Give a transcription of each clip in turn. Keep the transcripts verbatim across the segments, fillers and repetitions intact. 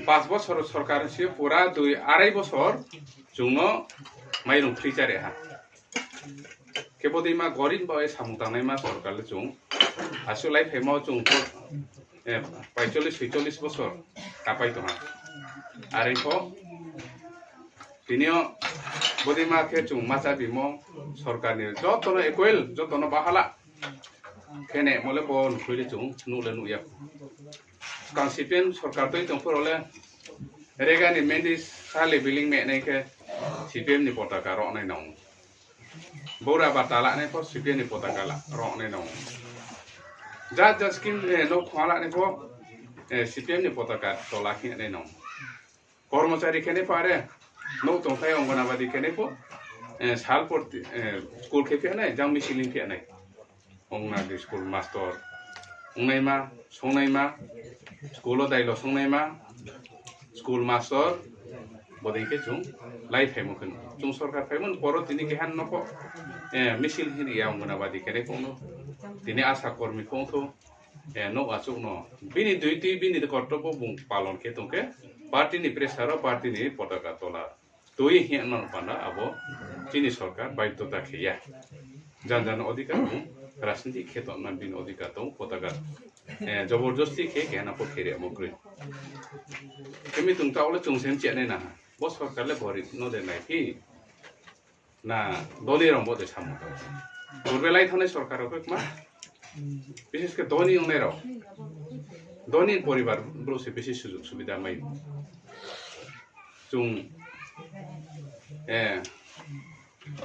Pas bosor sorkar si pura dui arai bosor chung no mairung free chári ha. Khe bodeima gorib ba ye samung tangnaima sorkar le chung asuh lai phaimo chung pho, eh, paicholish soicholish bosor kapai tong ha. Are pho tini yo bodeima khe chung ma cha bimo sorkar ni joto no equal, joto no bahala khe nemo le bo nuhkhui le chung nuh le nuh ya. Skang C P M sorkar tui tong pho rao le Rega ni mendi sa leveling mehnai khe C P M ni potaka rohnai nang. Bura bata lanai pho C P M ni potaka la rohnai nang. Ja ja scheme, eh, nouh khong lanai pho, eh, C P M ni potaka tola khe nai nang. Kormochari khe nai pho are, nouh tongthai Anganabadi khe nai pho, eh, sal por, eh, school khe phi nai, jang misil hing phi nai. Ong na di school master, ongnaima, songnaima, school wo dailo songnaima, school master, bodei khe chung lai phaimo khe no. Chung sorkar phaimo ni poro tini keha no pho, eh, misil hing ya Anganabadi khe nai pho no. Tini ASHA kormi pho thou, eh, nouh achouh no. Bini duty, bini kortobo bung palon khe tong khe, party ni pressure wo, party ni potaka tola tui hing no panda abo chini sorkar baiddhota khe ya. Jan jan odhikar tong, rajniti khe tongma bini odhikar tong, potaka, eh, joborjosti khe keha no pho khe rimo kroi. Khe mi tong taoh le chung se mchih nai na ha. Bo sorkar le gorib no de nai phi. Na, doni rao bo de samung tang. Purbe lai thangnai sorkar rao khe kma. Bishes khe doni ongnai rao. Doni poribar brouh se bisi sujug subida mai. Chung, eh,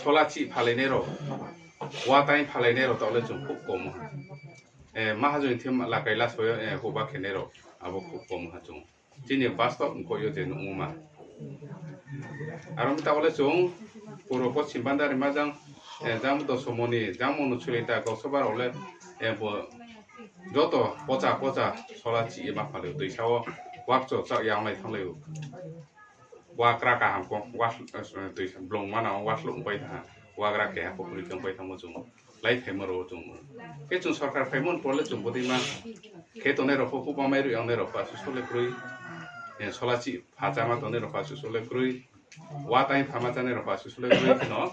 sola chih phalainai rao, wa taing phalainai rao taoh le chung khub kom ha. Eh, mahajon thim lakai laso yo, eh, huba khenai rao, abo khub kom ha chung. Chini bastob mkhoh yo je nuhmo ma. Aro mi taoh le chung, puro poschim Bandarima jang, eh, jang Dosomoni, jang Monuchulita, Gausoba rao le, eh, bo, joto pocha pocha sola chih ye ma phalai ou, tuisa wo, wakcho chak yanglai thannglai ou. Wakra kaham kho, wa, eh, tuisa blong mana, wasloh pai tha, wakra keha pho kri tong pai thangmo chung. Lai phaimo rao chung. Khe chung sorkar phaimo ni por le chung bodeima khe tongnai rao pho, huba mai rui yangnai rao pho asuh so le kroi. Eh, sola chih pha cháma tongnai rao pho asuh so le kroi. Wa taing phama chánai rao pho asuh so le kroi kheno.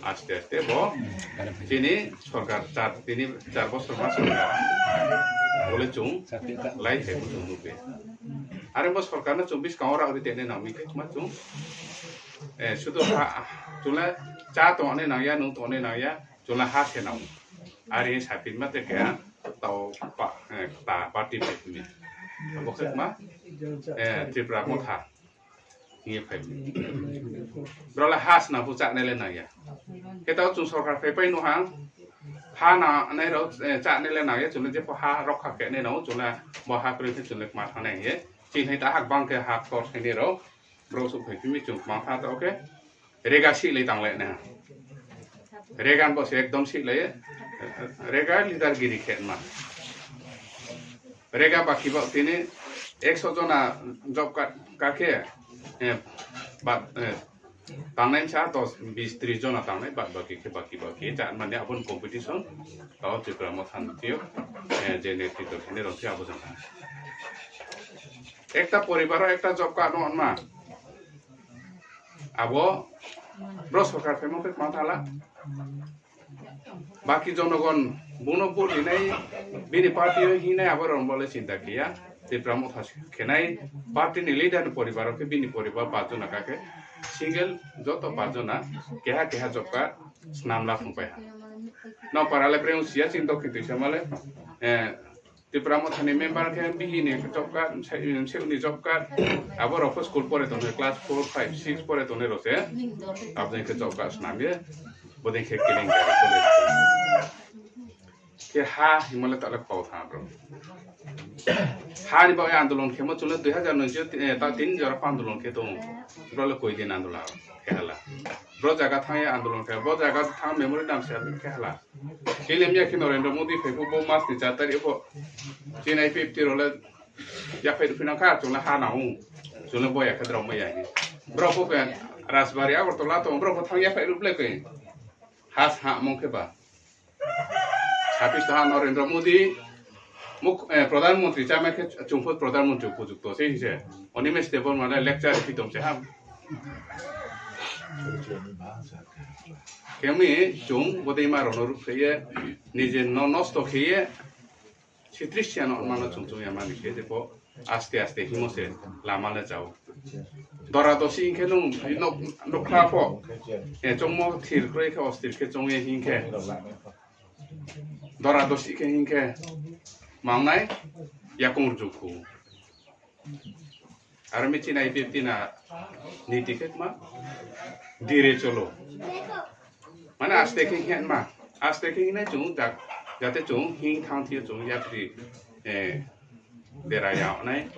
Aste aste bo chini sorkar char, tini char bosor ma sorkar. Bo le chung lai phaimo chung nuh khe. Are bo sorkar no chung buskang wo rao ri tenai nang mi khe ma chung. Eh, sudu ha, chung le chá tongnai nang ya, nung tongnai nang ya, chung le ha se nang. Are saphinma te khe tao pa, eh, ta party phai mi. Abo khe ma, eh, Tipra Motha hing ye phai mi. Brao le ha se nang pho chánai le nang ya. Khe taoh chung sorkar phaipai nuh ha, ha nangnai rao, eh, chánai le nang ya, chung le jepho ha rokha khe nai nang ou, chung le bo ha kroi khe chung le kma thanngnai hing ye. Chini hai ta ha gbang khe ha ktor khe nai rao, brao suh phai phi mi chung kma tha taoh khe. Rega sih lai tang lai nai ha. Rega bo se ekdom sih lai ye. Rega leader giri khe ma. Rega baki ba tini ekso jona job card ka khe, eh, ba, eh, tangnai sa dos, bis, tris jona tangnai, bad baki khe baki baki chá mani abo ni competition, tao Tipra Motha ni thing yo, eh, je netritwo khe nai rao thing abo jona. Ekta poribar wo ekta job card no ma. Abo bro sorkar phaimo khe kma tha la. Baki jonogon bung no vote rinai, bini party yo hingnai abo rao bo le chinta khe ya. Tipra Motha khe nai, party ni leader ni poribar wo khe bini poribar pach jona ka khe single joto pach jona keha keha job card snam la thangpai ha. Nokpara le breng si ya chini dokhin tuisa ma le, eh, Tipra Motha ni member khe bihih ni job card, mseh, mseh ni job card, abo rao pho school pore tongnai, class four, five, six pore tongnai rao se, abo dei khe job card snam ye, bodei khe keling kari khe le. Khe ha hingmo le taoh le kau tha bro. Ha ni baoh ye andolon khemo chung le dui hazar noi, eh, ta tin jora pho andolon khe tong. Bro le koi din andolon khe hala. Bro jaga thanng ye andolon khe, bro jaga thanng memorandum se khe hala. Chini M P khe Narendra Modi phai pho bo mas ni char tarikh pho. Chini I P F T rao le yaphai ruh phinang kha, chung le ha nang ou. Chung le bo ya khe drao mai ya hing. Bro pho khe Rajbari Agartala tong, bro pho thanng yaphai ruh ble khe. Ha sa mong khe ba. Saphi tong ha Narendra Modi, Muk-, eh, Pradhan Mantri chámai khe chung pho Pradhan Mantri upojukto se hing se. Animesh Debbarma le lecture ri tong se ha. Khe mi chung bodei ma rao no ruhphreh ye, nije no nosto khe ye, sitris ya no ma no chung chung ya mani khe, jepho aste aste hingmo se lama le chao. Dora dosi hing khe nung nok-, nokha pho, eh, chongmo thir kroi khe osthir khe chong ye hing khe. Dora dosi khe hing khe mangnai yakung rjukhu. Aro mi chini I P F T ni niti khe ma dire cholo. Mane aste khe hing ma, aste khe hingnai chung ja-, jate chung hing thang thing yo chung yapri, eh, dera ya nai.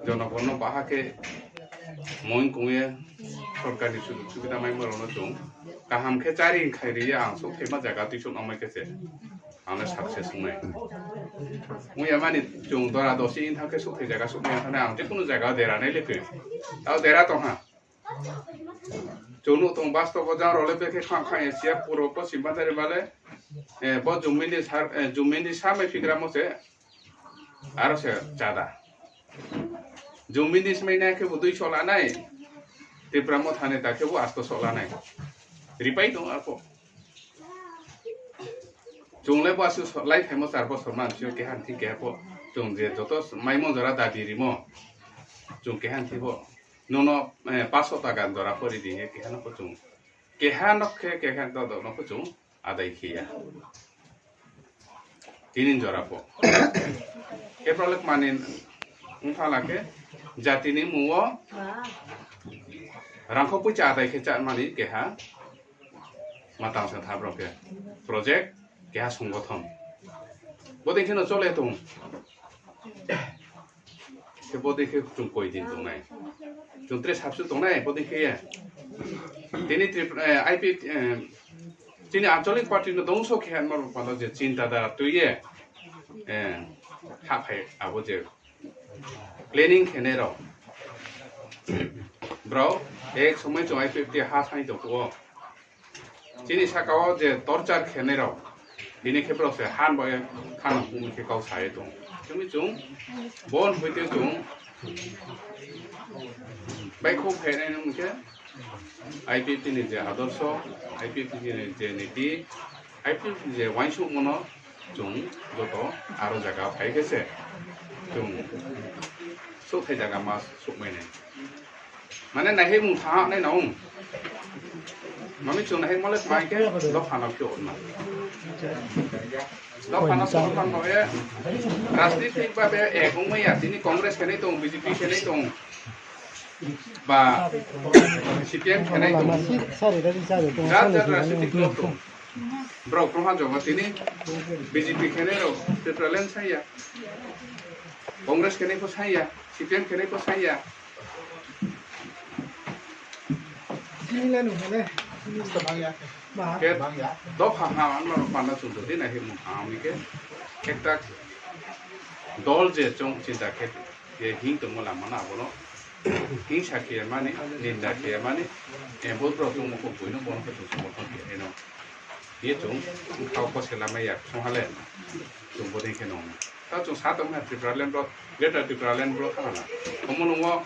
Jonogon no baha khe moing kong ye sorkar ni sujug subida maimo rao no chung kaham khe chari khai ri ye ang souhphaima zaga tuisouh nangmai khe se ang le success ong nai. Ong ya mani chung dora dosi hing thang khe souhphai zaga souhmai ya thang nai, ang je kunu zaga dera nai le khe. Tao dera tong ha. Chung nuh tong bastobo jang rao le bekhe khang khang ye siya puro poschim bandari ba le, eh, bo jumini sar-, eh, jumini samai phigramo se, aro se chada. Jumini smai nai khe bo dui sola nai, Tipra Motha ni ta khe bo asto sola nai. Ripai tong arpho. Chung le bo asuh so-, lai phaimo char bosor man sio keha ni thing keha pho. Chung je joto maimo jora dabi rimo. Chung keha ni thing pho. Nono, eh, paso taka jora pho ri di hing ye keha no pho chung. Keha no khe, keha dodok no pho chung adai khe ya. Tini jora pho. Khe brao le kmani ongthala khe jati ni mmung wo rangkho poicha adai khe chá mani keha matang sa tha brao khe project keha songothon. Bodei khe no chole tong. Khe bodei khe chung koi din tongnai. Chung tre sabsu tongnai, bodei khe ye. Tini Tripura, eh, I P F T, eh, chini ancholic party no dongso khe ma rao panda je chinta dara tui ye, eh, haphai abo je planning khenai rao. Brao, ek somoi chung I P F T ha sai tong phuh wo. Chini saka wo je torture khenai rao, tini khe brao se han bai ye khana pung khe kau sa ye tong. Chumi chung, bon hoite chung, baihkhouh phainai nung khe, I P F T ni je adorso, I P F T ni je niti, I P F T ni je uaingsouhmo no chung joto aro zaga phai khe se, chung souhthai zaga ma souhmai nai. Mane naihaimung thanng nai nang. Mami chung naihaimo le tma hing khe dopha no khe orma. Dopha no khe orma no ye rajnitik babe ek ongmai ya, tini Congress khe nai tong, B J P khe nai tong, ba C P M khe nai tong. Jat jat rajnitik dol tong. Brao krungha joba tini B J P khe nai rao Tipraland sai ya, Congress khe nai pho sai ya, C P M khe nai pho sai ya. Khe dopha ha, ano rao panda chung tong di nai himung ha, ami khe ekta dol je chung chinta khe, je hing tongmo lama no abo no hingsa khe mani, ninda khe mani, eh, bo brao tongmo khe boi no bo no khe chung somorthon khe nai no. Ye chung, thao pho se lamai ya, song ha le, chung bodei khe nong. Ta chung sa tong ha Tipraland bro, Greater Tipraland bro thanng ha na. Omolong wo,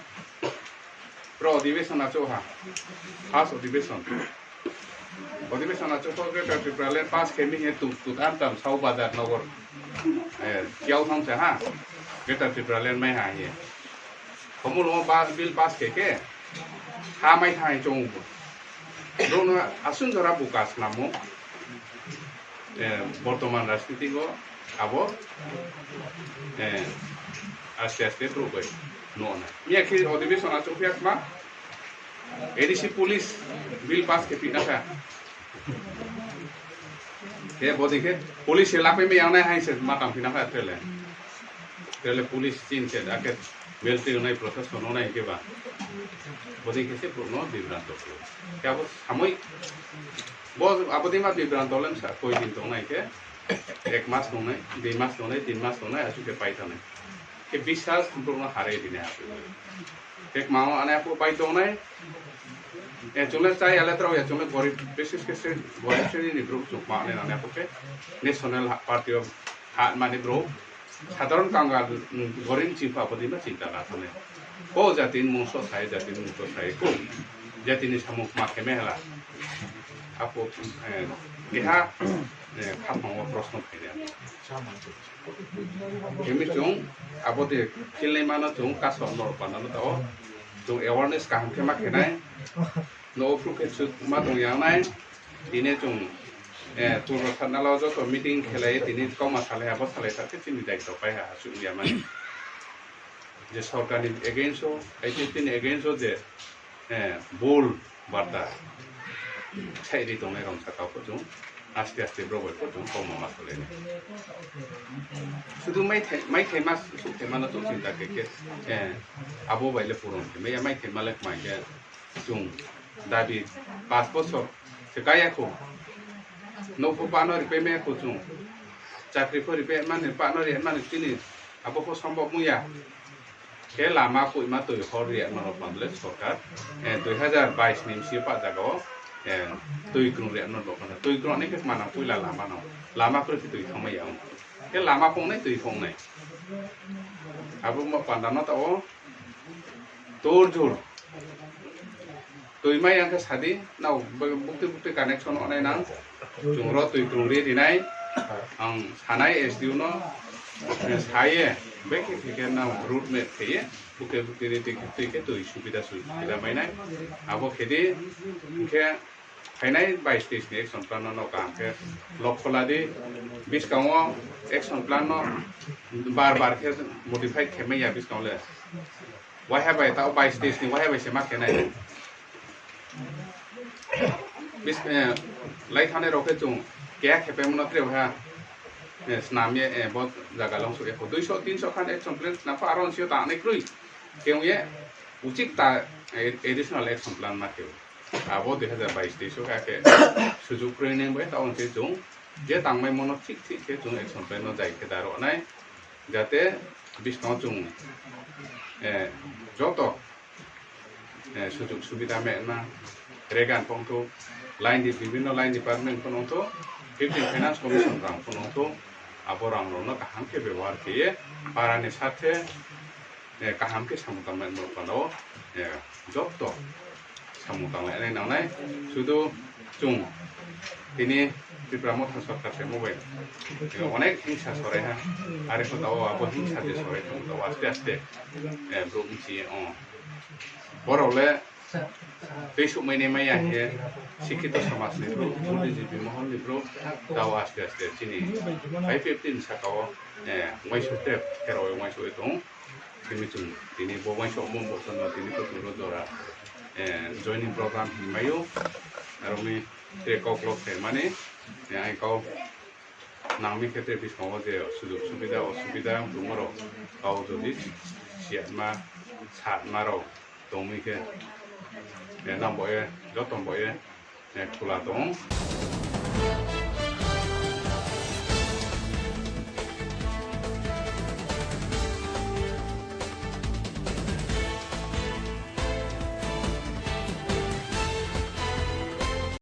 bro অধিবেশন achouh ha, first অধিবেশন. অধিবেশন achouh pho Greater Tipraland pass khe mi hing ye tu, tu tam tam sao bazar nogor, eh, kiau tham se ha, Greater Tipraland mai ha hing ye. Omolong wo ba-, bill pass khe khe, ha mai thang ye chung bo. Bro no asun jora bo kas namo. Eh, bortoman rajniti wo abo, eh, aste aste brouh bai nuh nai. Miya khe অধিবেশন achouh phi ya kma, A D C police bill pass khe phi na kha. Khe bodei khe police se lapai mai yang nai hai se ma tang phi na kha tele. Tele police chin se akhe military nai, protection nai khe ba. Bodei khe se brouh no bibranto khe. Khe abo samoi bo abo dei ma bibranto le sa koi din tong nai khe, এক মাস tong nai, দুই মাস tong nai, তিন মাস tong nai, asuh khe pai thanng nai. Khe biswas brouh no harai ri nai asuh. Khe kma wo ane aphuh pai tong nai. Eh, chung le chá ya le trao ya, chung le gorib, bises khe se gorib sreni ni brouh chung kma nai nang nai aphuh khe National Party wo ha mani brouh. Sadharon kangal, mm, gorin chingpha bodei ma chinta la thane. Ko jati ni mungso sai, jati ni mungso sai ko. Jati ni samung ma khe me hela. Apo, eh, keha, eh, khaphang wo prosno phai ya. Khe mi chung, abo de philnaima no chung kaso no panda no tao. Chung awareness kaham khe ma khe nai. No phru khe chut ma tong yang nai. Tini chung, eh, Purbo Satnala joto meeting khelai, tini kauma salai, abo salai sa khe chini daito pai ha, asuh ya mani. Je sorkar ni against o, I P F T ni against o je, eh, bul barta sairi tongnai rong saka pho chung, aste aste bro bai pho chung kauma ma salai nai. Sudu maithai, maithai ma, sukthaima no chung chinta khe khe, eh, abo bai le puron khe mai ya, maithai ma le kmai khe chung dabi pas bosor se kaya kho. Nouh pho pano ripai mai ya kho chung. Chakri pho ripai mani, pano ri mani chini abo pho sombhob ong ya. Khe lama koima tui hor ri no rok panda le sorkar, eh, dui hazar bais ni bsing yo pah zaga wo, eh, tui krung ri no rok panda. Tui krung ni khe manang poila lama no. Lama kroi khe tui thangmai ya ong. Khe lama phung nai, tui phung nai. Abo mo panda no tao. Tor jor. Tui mai yang khe sadi, nao, bu-, bukti bukti connection ongnai nang. Chung ro tui krung ri ri nai. Ang sanai S D O no, eh, sa ye, bekhe khe khe nao road map khe ye, bukti bukti ri tui khe tui khe tui subida su-, subida mai nai. Abo khe di, hing khe phainai bais teis ni action plan no, no kaham khe lokho la di, buskang wo action plan no bar bar khe modify khe mai ya buskang le. Waiha bai tao bais teis ni waiha bai se ma khe nai. Bis-, eh, lai thanngnai rao khe chung keha khe paimo no tre waiha, eh, snam ye, eh, bo zaga long suh ye kho. Duiso, tinso khan action plan snam pho aro ni sing yo tangnai kroi. Khe ong ye uchik ta, eh, additional action plan ma khe. Abo dui hazar bais teis o kha khe sujuk kroi nai bai tao ong khe chung je tangmaimo no thik thik khe chung action plan no jai khe da ro nai. Jate buskang wo chung, eh, joto, eh, sujuk subida mema, regan pho ongthou, line di, bibhinno line department pho ongthou, fifteen Finance Commission rang pho ongthou, abo rang rao no kaham khe bebohar khe ye, para ni sathe, eh, kaham khe samung tangmai no panda wo, eh, joto samung tanglai nai nang nai, sudu chung tini Tipra Motha sorkar se mo bai, eh, onek hingsa sorai ha, are pho tao abo hingsa je sorai tong tao aste aste, eh, brouh bchi ye ong. Borao le tei suhmai nai mai ya khe, sikhito somaj ni brouh, buddhijibhi mohol ni brouh, tao aste aste chini I P F T ni saka wo, eh, uaingsouh tre pherao ye uaingsouh ye tong ou. Tini chung, tini bo uaingsouhmo bo tono tini pho chung ro jora, eh, joining program hing mai ou. Aro mi tre kauklok khe mani, eh, ai kau nang mi khe tre buskang wo je sujuk subida, osubida tongmo rao, kau jodi siyatma, satma rao tong mi khe, eh, nang bo ye, joto bo ye, eh, khula tong ou.